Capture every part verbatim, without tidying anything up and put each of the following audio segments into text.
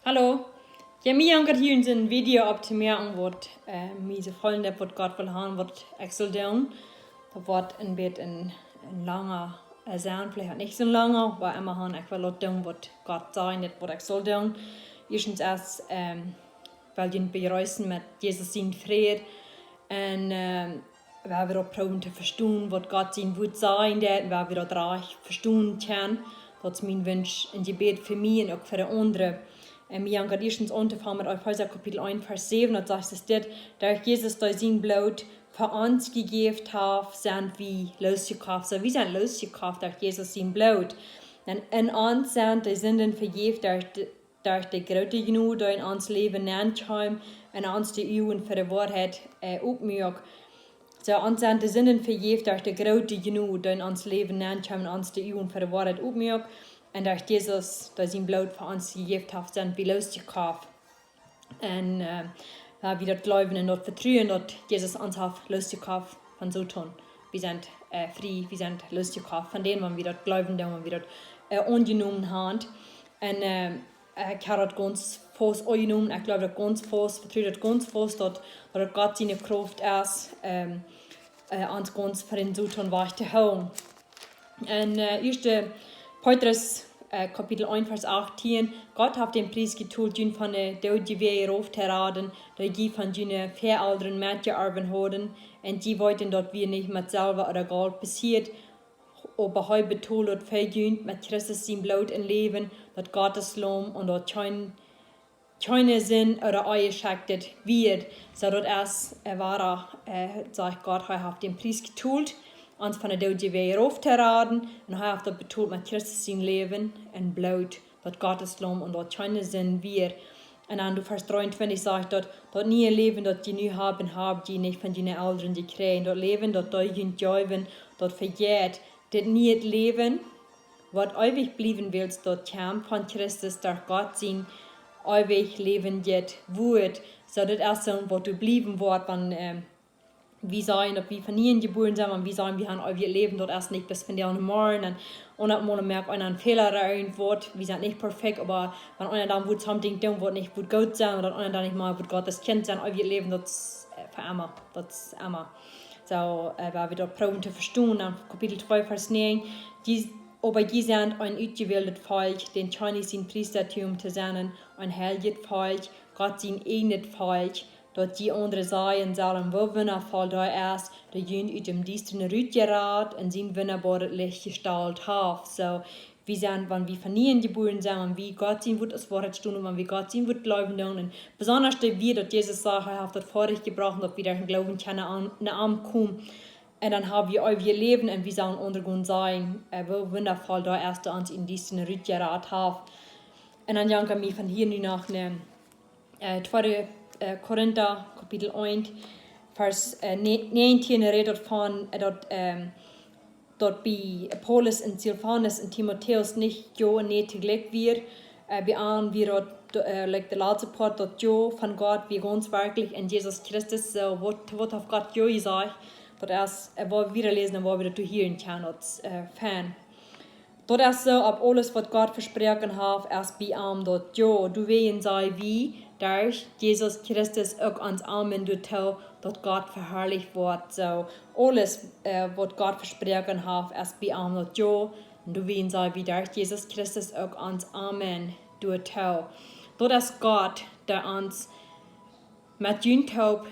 Hallo. Jo, mie jankat hia een Video opptomoaken, waut, äh, mie soo foljen deit, waut Gott well haben, waut ekj saul doonen. Daut woat een bät een, een langa, äh, sennen, veleicht nich soo langa, oba emmahan, ekj well daut doonen, waut Gott sajcht, nich waut ekj saul doonen. Ieeschtens es, ähm, well ekj junt bejreessen met Jesus sien Fräd. Un, ähm, wie woaren daut proowen to vestonen, waut Gott sien Wuat sajcht, un wie woaren daut rajcht vestonen kjennen. Daut es mien Wunsch un Jebäd fa mie un uk fa de aundre. Un wie gonen ieeschtens auntofangen met Efeesa Kapitel eent, Varsch säwen, daut sajcht es dit: Derch Jesus, dee sien Bloot fa ons jejäft haft, sent wie loosjekoft. Soo, wie sent loosjekoft derch Jesus sien Bloot. Un, un ons sent de Sinden vejäft derch de, derch de groote Jnod, dee en ons Läwen nenkjeem, un ons de Uagen fa de Woarheit, äh, opmuak. Soo, ons sent de Sinden vejäft derch de groote Jnod, dee en ons Läwen nenkjeem, un ons de Uagen fa de Woarheit opmuak. Un derch Jesus, dee sien Bloot fa ons jejäft haft, sent wie loosjekoft. Un, äh, wan wie daut jleewen un daut vetruen, daut Jesus ons haft loosjekoft von Soton. Wie sent, äh, frie, wie sent loosjekoft von dän, wan wie daut jleewen doonen, wan wie daut, äh, aunjenomen haben. Un, äh, ekj hab daut gaunz faust aunjenomen, ekj jleew daut gaunz faust, vetru daut gaunz faust, daut, daut Gott siene Krauft es, ähm, äh, ons gaunz von dän Soton wajch to hoolen. En, äh, ieeschte Petrus, äh, Kapitel eent, Varsch achtieen: Gott haft dän Pries betolt, junt von de Doodje wada rauf to raden, dee jie von june Väaelren metjeorwen hauden. Un jie weeten, daut wia nich met Selwa ooda Golt besieet, oba hee betold daut fa junt met Christus sien Bloot un Läwen, daut Gott sien Laum, un daut kjeen kjeene Sind ooda onjeschekjtet wia. Soo daut es, äh, wada, äh, sajcht Gott, hee haft dän Pries betolt, ons von de Doodje wada rauf to raden, un hee haft daut betolt met Christus sien Läwen un Bloot, daut Gott sien Laum, un daut kjeene Sind wia. Un dan en Varsch dreeuntwintich sajcht daut, daut niee Läwen, daut jie nu haben, hab jie nich von june Elren jekjräajen. Daut Läwen, daut dee junt jeewen, daut vejeit. Dit niee Läwen, waut eewich bliewen well, daut kjemt von Christus, derch Gott sien eewich läwendjet Wuat. Soo, dit es soo waut doa bliewen woat, wan, ähm, wie sajen, daut wie von nieem jebuaren sent, wan wie sajen, wie haben eewjet Läwen, daut es nich bloos von vondoag un morjen. Un, un daut mol moakt eena een Fäla ooda irjentwaut, wie sent nich perfekt, oba wan eena dan woat something doonen, waut nich woat goot sennen, un daut eena dan nich mea woat Gott sien Kjint sennen, eewjet Läwen, daut es, äh, fa emma, daut es emma. Soo, äh, wan wie daut proowen to vestonen, dan Kapitel twee, Varsch näajen: Jie, oba jie sent een utjewältet Volkj, dän Kjennich sien Priestatum to sennen, een heiljet Volkj, Gott sien ieejnet Volkj, daut jie aundre sajen sellen, woo wundafoll dee es, dee junt ut däm Diestren rutjerat un en sien wundaboaret Licht jestalt haft. Soo, wie sent, wan wie von nieem jebuaren sent, wan wie Gott sien Wuat aus Woarheit vestonen, wan wie Gott sien Wuat jleewen doonen, un besonda daut wie, daut Jesus sajcht, hee haft daut foadich jebrocht, daut wie derch dän Gloowen kjennen aun, no am komen. Un dan hab wie eewjet Läwen un wie sellen aundre gonen sajen, äh, woo wundafoll dee es, dee ons ut däm Diestren rutjerat haft. Un dan janka wie von hia nu no, äh, tweede, äh, Korinta, Kapitel eent, Varsch, äh, ne-, näajentieen, rät daut von, äh, daut, ähm, daut bie Paulus un Silvanus un Timotäus nich Jo un Nä toojlikj wia. Äh, bie an wia daut, äh, like, de latste Poat, daut Jo von Gott wia gaunz werkjlich en Jesus Christus. Soo, waut, waut haft Gott Jo jesajcht? Daut es, äh, waut wie läsen un waut wie doa hieren kjennen, daut es, äh, fein. Daut es soo, opp aules waut Gott vesproaken haft, es bie am daut Jo. Doawäajen saj wie, derch Jesus Christus uk ons Amen doatoo, daut Gott veharlicht woat. Soo, aules, äh, waut Gott vesproaken haft, es bie am daut Jo. Un doawäajen saj wie, derch Jesus Christus uk ons Amen doatoo. Daut es Gott, dee ons met junt toop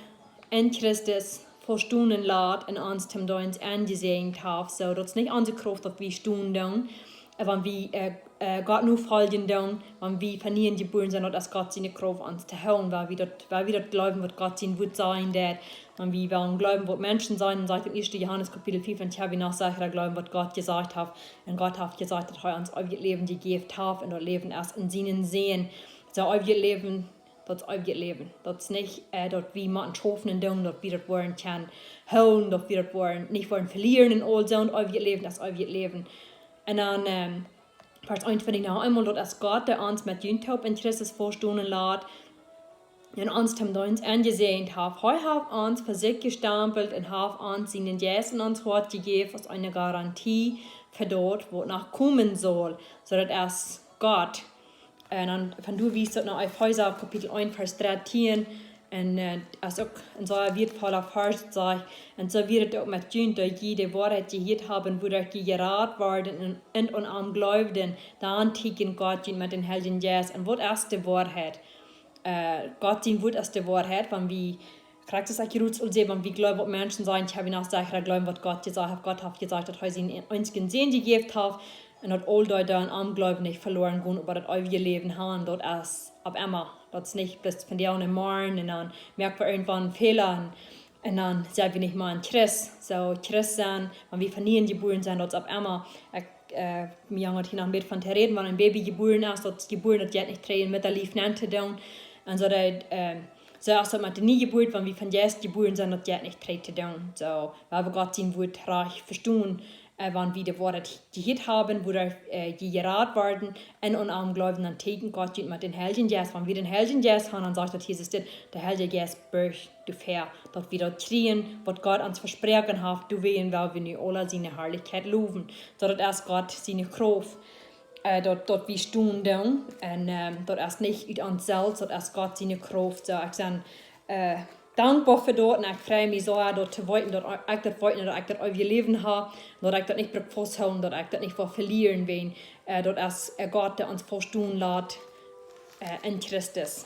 en Christus vestonen lat un ons toom Deenst enjesäajent haft. Soo, daut es nich onse Krauft, daut wie stonen doonen. Äh, wan wie, äh, äh, Gott nofoljen doonen, wan wie von nieem jebuaren sent, daut es Gott siene Krauft ons to hoolen, wiels wie daut, wiels wie daut jleewen, waut Gott sien Wuat sajen deit. Wan wie wellen jleewen, waut Menschen sajen, dan sajcht em ieeschten Johanes Kapitel fief un sas, wie noch secha jleewen, waut Gott jesajcht haft. Un Gott haft jesajcht, daut hee ons eewjet Läwen jejäft haft, un daut Läwen es en sienen Sän. Soo, eewjet Läwen, daut es eewjet Läwen. Daut es nich, äh, daut wie motten schaufen un doonen, daut wie daut woaren kjennen hoolen, daut wie daut woaren, nich woaren velieren un aul soo, un eewjet Läwen, daut es eewjet Läwen. Un dan, ähm, Varsch eenuntwintich noch eemol: Daut es Gott, dee ons met junt toop en Christus vestonen lat un ons toom Deenst enjesäajent haft. Hee haft ons fa sikj jestampelt un haft ons sienen Jeist en ons Hoat jejäft aus eene Garantie fa daut, waut noch komen saul. Soo, daut es Gott, Un dan von doa wiest daut no Efeesa Kapitel eent, Varsch dartieen. Un äh, es uk een sea wieetvolla Varsch, daut sajcht: "Un soo wia et uk met junt, daut jie de Woarheit jehieet haben, wuaderch jie jerat worden un, un aun am jleewden, dan tieekjend Gott junt met dän Heiljen Jeist." Un waut es de Woarheit? Äh, Gott sien Wuat es de Woarheit, wan wie Christus, ekj rut aul säd, wan wie jleewen waut Menschen sajen, ekj hab noch sechra jleewen waut Gott jesajcht haft. Gott haft jesajcht daut hee sienen eensjen Sän jejäft haft un daut aul dee, dee aun am jleewen, nich veloaren gonen, oba daut eewje Läwen haben. Daut es opp emma. Daut es nich bloos vondoag un morjen un dan moak wie irjentwan Fäla un, un dan sent wie nich mea een Christ. Soo, Christ sennen, wan wie von nieem jebuaren sent, daut es opp emma. Ekj äh, mie jangat hia noch een bät von to räden, wan een Baby jebuaren es, daut es jebuaren, daut jeit nich trigj en Muttalief nenn to doonen. Un soo daut, äh, soo es daut met de Niejebuat, wan wie von Jeist jebuaren sent, daut jeit nich trigj to doonen. Soo, wan wie Gott sien Wuat rajcht vestonen, äh, wan wie de Woarheit jehieet haben, wuaderch äh, jie jerat worden un aun am jleewden, dan tieekjend Gott junt met dän Heiljen Jeist. Wan wie dän Heiljen Jeist haben, dan sajcht daut, Jesus dit, de Heilje Jeist borcht doafäa, daut wie daut kjrieen, waut Gott ons vesproaken haft, doawäajen well wie nu aula siene Harlichkjeit lowen. Soo daut es Gott siene Krauft, äh, daut, daut wie stonen doonen. Un ähm, daut es nich ut ons selfst, daut es Gott siene Krauft. Soo, ekj sie äh, dankboa fa daut un ekj frei mie soo, daut to weeten, daut ekj daut weet, daut ekj daut eewje Läwen hab, daut ekj daut nich bruk fausthoolen, daut ekj daut nich woa velieren, wan äh, daut es äh, Gott, dee ons faust stonen lat äh, en Christus.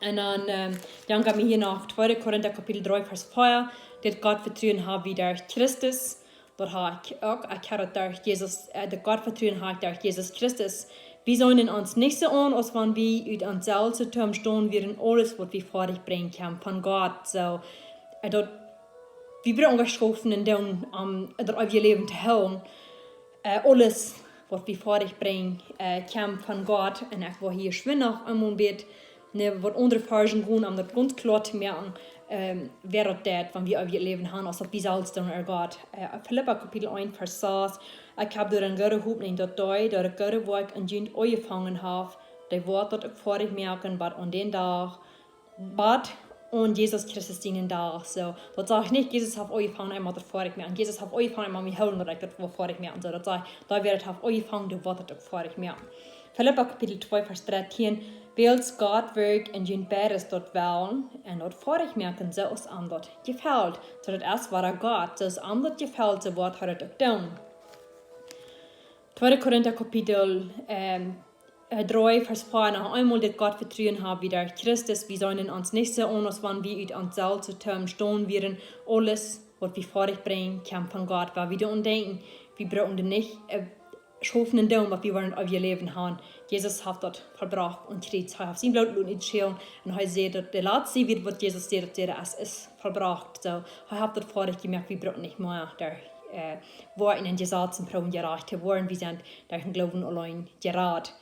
Un dan ähm, dan kjemt hia no tweede Korinta Kapitel dree, Varsch vea, daut Gott Vetruen haben wie derch Christus. Daut hab ekj uk, ekj hab daut derch Jesus, äh, daut Gott Vetruen hab ekj derch Jesus Christus. Wie seenen ons nich soo aun, aus wan wie ut ons selfst stonen, wieren aules, waut wie foadich brinjen, kjemt von Gott. Soo, äh, daut, wie brucken nich schaufen un doonen, om daut eewje Läwen to hoolen. Äh, aules, waut wie foadich brinjen, äh, kjemt von Gott. Un ekj well hia schwind noch eemol een bät no waut aundre Varschen gonen, om daut gaunz kloa to moaken, ähm, wäa daut deit, wan wie eewjet Läwen haben, aus daut wie selfst doonen, ooda Gott. Äh, Filippa Kapitel eent, Varsch sas: "Ekj hab doa eene goode Hopninj, daut dee, dee daut goode Woakj en junt aunjefongen haft, dee woat daut uk foadich moaken, bat aun dän Dach, bat aun Jesus Christus sienen Dach." Soo, daut sajcht nich, Jesus haft aunjefongen, hee mott daut foadich moaken. Jesus haft aunjefongen, hee mott mie hoolen, daut ekj daut woa foadich moaken. Soo, daut sajcht, dee, wäa daut haft aunjefongen, dee woat daut uk foadich moaken. Filippa Kapitel twee, Varsch dartieen: "Wiels Gott wirkjt en junt beides, daut Wellen un daut foadich moaken, soo aus am daut jefelt." Soo, daut es wua Gott, soo aus am daut jefelt, soo woat hee daut uk doonen. Tweede Korinta Kapitel, ähm, äh, dree, Varsch vea: "Noch eemol, daut Gott Vetruen haben wie derch Christus, wie seenen ons nich soo aun, aus wan wie ut ons selfst stonen wieren. Aules, waut wie foadich brinjen, kjemt von Gott." Wan wie doaraun denkjen, wie brucken nich äh, schaufen un doonen, waut wie wellen eewjet Läwen haben. Jesus haft daut vollbrocht aum Kjriez. Hee haft sien Bloot loten utschellen un hee säd daut, de latste Wieed, waut Jesus säd, daut säd hee: "Es, es vollbrocht." Soo, hee haft daut foadich jemoakt, wie brucken nich mea doa äh, woaren en Jesazen proowen jerajcht to woaren. Wie sent derch dän Gloowen auleen jerat.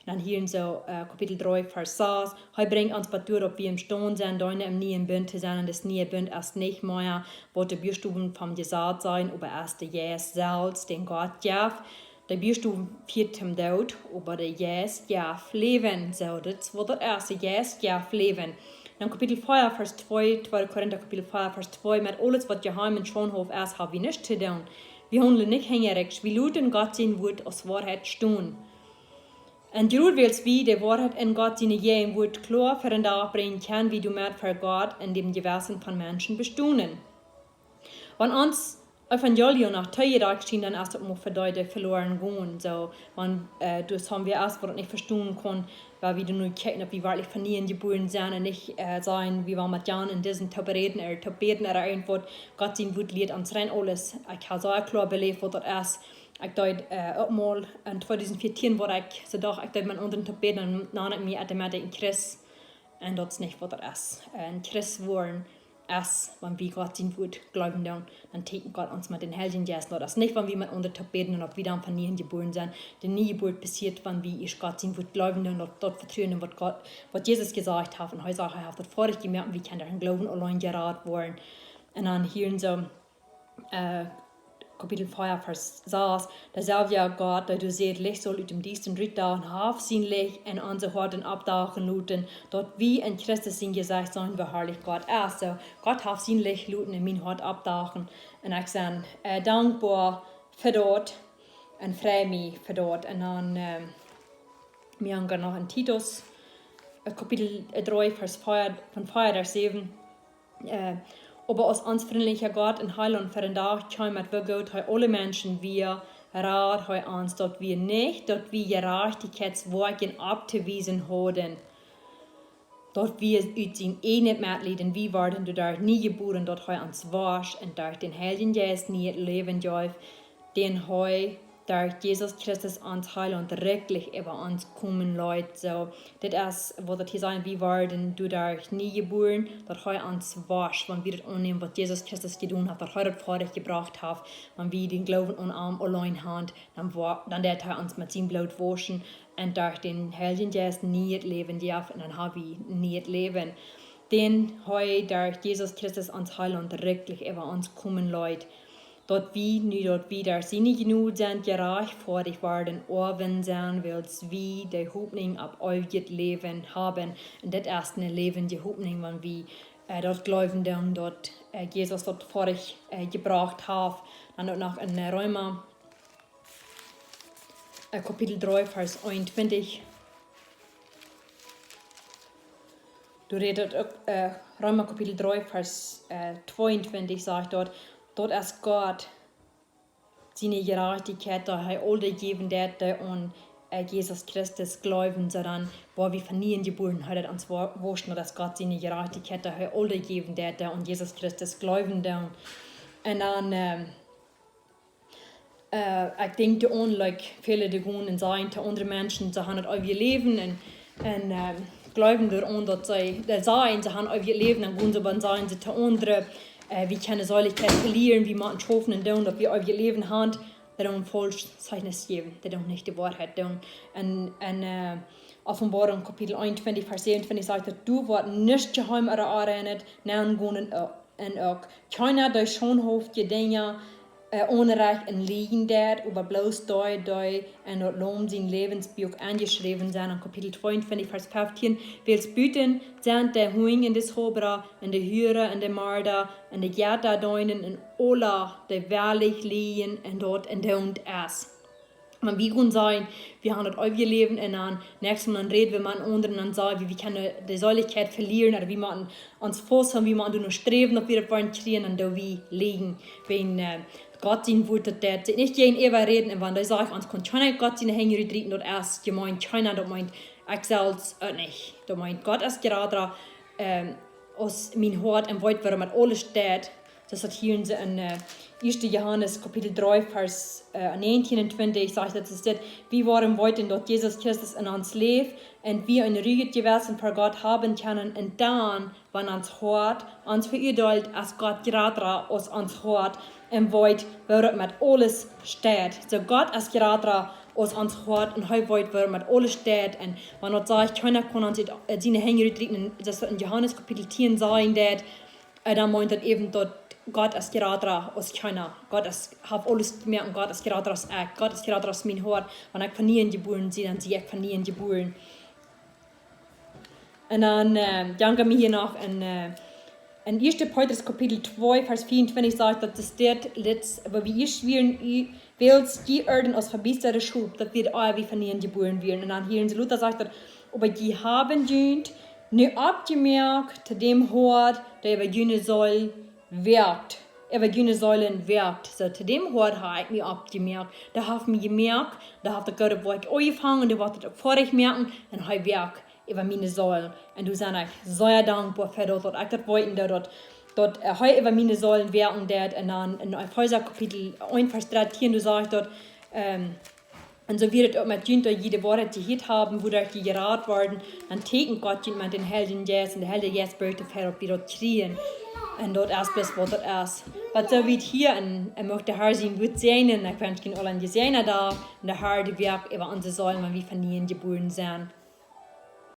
Un dan hia en soo, äh, Kapitel dree, Varsch sas: "Hee brinjt ons bat doa, daut wie emstaund sent, dee em nieen Bunt to sennen. Un dis niee Bunt es nich mea, waut de Buchstowen vom Jesaz sajen, oba es de Jeist selfst, dän Gott jeft. De Buchstowen fieet toom Doot, oba de Jeist jeft Läwen." Soo, daut es waut daut es, de Jeist jeft Läwen. Dan Kapitel vea, Varsch twee, tweede Korinta Kapitel vea, Varsch twee: "Met aules, waut jeheim un schaundhafich es, hab wie nuscht to doonen. Wie haundlen nich hinjarekjs, wie loten Gott sien Wuat aus Woarheit stonen. Un jrod wiels wie de Woarheit en Gott siene Jäajenwoat kloa ver dän Dach brinjen, kjenn wie doamet ver Gott en däm Jewessen von Menschen bestonen." Wan ons Evangelium noch too jedocht schient, dan es daut mau fa dee, dee veloaren gonen. Soo, wan äh, doa sent wie aus, waut daut nich vestonen kjennen, wan wie doa nu kjikjen, daut wie werkjlich von nieem jebuaren sent un nich äh, sajen, wie wellen met Jan un disen toop räden ooda toop bäden ooda irjentwaut. Gott sien Wuat lieet ons rein aules. Ekj hab soo kloa beläft, waut daut es. Ekj deed äh, uk mol en tweedusent vieetieen, wua ekj soo docht, ekj deed met aundre toop bäden, un dan nand ekj mie automatic een Christ. Un daut es nich waut daut es. Een Christ woaren es, wan wie Gott sien Wuat jleewen doonen, dan tieekjent Gott ons met dän Heiljen Jeist. Daut es nich, wan wie met aundre toop bäden un daut wie dan von nieem jebuaren sent. De Niejebuat passieet, wan wie ieescht Gott sien Wuat jleewen doonen, daut, daut vetruen, waut Gott, waut Jesus jesajcht haft. Un hee sajcht, hee haft daut foadich jemoakt, wie kjennen derch dän Gloowen auleen jerat woaren. Un dan hia en soo äh, Kapitel vea, Varsch sas: "Deeselwja Gott, dee doa säd, Licht saul ut däm Diestren rutdoagen, haft sien Licht en onse Hoaten oppdoagen loten, daut wie en Christus sien Jesecht seenen, woo harlich Gott es." Soo, Gott haft sien Licht loten en mien Hoat oppdoagen. Un ekj sie äh, dankboa fa daut un frei mie fa daut. Un dan äh, Wie haben noch in Titus, äh, Kapitel, äh, drei, Vers vier, von vier bis sieben. Äh, oba aus ons frintlicha Gott un Heilaunt vondoag kjeem, met woo goot hee aule Menschen wia, rad hee ons, daut wie nich, daut wie Jerajchtichkjeitswoakjen auftowiesen hauden, daut wie ut sien ieejnet Metleet, wie worden doaderch nie jebuaren, daut hee ons wosch un derch dän Heiljen Jeist nie daut Läwen jeef, dän hee derch Jesus Christus ons Heilaunt rikjlich äwa ons komen leet. Soo, dit es waut daut hia sajcht, wie worden doaderch nie jebuaren, daut hee ons wosch, wan wie daut aunnämen, waut Jesus Christus jedonen haft, daut hee daut foadich jebrocht haft, wan wie dän Gloowen aun am auleen haben, dan, wa- dan deit hee ons met sien Bloot woschen un derch dän Heiljen Jeist nie daut Läwen jäwen, un dan ha wie nie daut Läwen. Dän hee derch Jesus Christus ons Heilaunt rikjlich äwa ons komen leet, daut wie, nu daut wie derch siene Jnod sent jerajchtfoadicht worden, Oawen sent, wiels wie de Hopninj opp eewjet Läwen haben. Un dit es eene läwendje Hopninj, wan wie, äh, daut jleewen doonen, daut, äh, Jesus daut foadich, äh, jebrocht haft. Dan uk noch en, äh, Reema, äh, Kapitel dree, Vers eenuntwintich. Doa rät daut uk, äh, Reema Kapitel dree, Vers, äh, tweeuntwintich sajcht daut, daut es Gott siene Jerajchtichkjeit, daut hee aul dee jäwen deit, dee aun, äh, Jesus Christus jleewen, soo dan woa wie von nieem jebuaren, hee deit ons wo- woschen, daut es Gott siene Jerajchtichkjeit, daut hee aul dee jäwen deit, dee aun Jesus Christus jleewen doonen. Un dan, ähm, äh, ekj denkj doaraun, like, väle dee gonen un sajen to aundre Menschen, see haben daut eewje Läwen un, un, ähm, jleewen doaraun, daut see, dee sajen, see haben eewjet Läwen, dan gonen see oba un sajen see to aundre, äh, wie kjennen Seelichkjeit velieren, wie motten schaufen un doonen, daut wie eewjet Läwen haben, dee doonen faulsch Zeichnis jäwen, dee doonen nich de Woarheit doonen. Un, un, äh, Openboarunk Kapitel eenuntwintich, Vers säwenuntwintich sajcht daut, doa woat nuscht jeheem ooda onrein nenn gonen, äh, un uk kjeena, dee schaundhauftje Dinja, äh, aunrajcht un lieejen deit, oba bloos dee, dee en daut Laum sien Läwensbuak enjeschräwen sent. En Kapitel tweeuntwintich, Vers feftieen, wiels buten sent de Hunj un de Zaubra un de Huaren un de Morda un de Jettadeenen un aula, dee wellich lieejen un daut en doonen es. Wan wie gonen sajen, wie haben daut eewje Läwen un dan näakjstet Mol dan räden wie met aundre un dan sajen wie, wie kjennen de Seelichkjeit velieren, ooda wie motten ons faust haben, wie motten doano sträwen, daut wie daut woaren kjrieen, dan doo wie lieejen. Wan, äh, Gott sien Wort daut deit, sikj nich jäajenäwa räden, un wan dee sajcht, ons kaun kjeena Gott siene Henj rutrieten, daut es jemeent kjeena, daut meent, ekj selfst uk nich. Daut meent, Gott es jrata, ähm, aus mien Hoat un weet, woo daut met aules steit. Daut sajcht hia en, äh, ieeschte Johanes Kapitel dree, Vers, äh, näajentieen un twintich, sajcht daut, es dit, wie woaren weeten, daut Jesus Christus en ons läft un wie een ruijet Jewessen ver Gott haben kjennen, un dan, wan ons Hoat ons veuadeelt, es Gott jrata aus ons Hoat un weet, woo daut met aules steit. Soo Gott es jrata aus ons Hoat un hee weet, woo daut met aules steit. Un wan daut sajcht, kjeena kaun ons ut, äh, siene Henj rutrieten, daut es en Johanes Kapitel tieen sajcht daut, äh, dan meent daut äwen daut Gott es jrata aus kjeena. Gott es, haft aules jemoakt un Gott es jrata aus ekj. Gott es jrata aus mien Hoat. Wan ekj von nieem jebuaren sie, dan sie ekj von nieem jebuaren. Un dan, äh, dan kjemt hia noch en, äh, en ieeschte Petrus Kapitel twee, Vers vieruntwintich sajcht daut, es dit, dit, woo wie ieescht wieren, i-, wiels jie ieescht aus vebiestade Schop, daut wie aul wie von nieem jebuaren wieren. Un dan hia en Luther sajcht daut, oba jie haben junt nu oppjemoakt to däm Hoat, dee äwa june Seel woakt. Äwa june Seelen woakt. Soo, to däm Hoat hab ekj mie oppjemoakt. Dee haft mie jemoakt, dee haft daut goode Woakj aunjefongen, dee woat daut uk foadich moaken, un hee woakt äwa miene Seel. Un doa sie ekj sea dankboa fa daut, daut ekj daut weeten deed, daut, daut, äh, hee äwa miene Seel woakjen deed. Un dan en Efeesa Kapitel eent, Vers dartieen, doa sajcht daut, ähm, un soo wia et uk met junt, daut jie de Woarheit jehieet haben, wuaderch jie jerat worden, dan tieekjent Gott junt met dän Heiljen Jeist, un de Heilje Jeist brinjt de Fäa opp wie daut kjrieen. Un daut es bloos waut daut es. Waut soo wiet hia, un, un mucht de Herr sien Wuat säajnen, ekj wensch junt aula eenen jesäajenden Dach, un de Herr dee woakt äwa onse Seelen, wan wie von nieem jebuaren sent.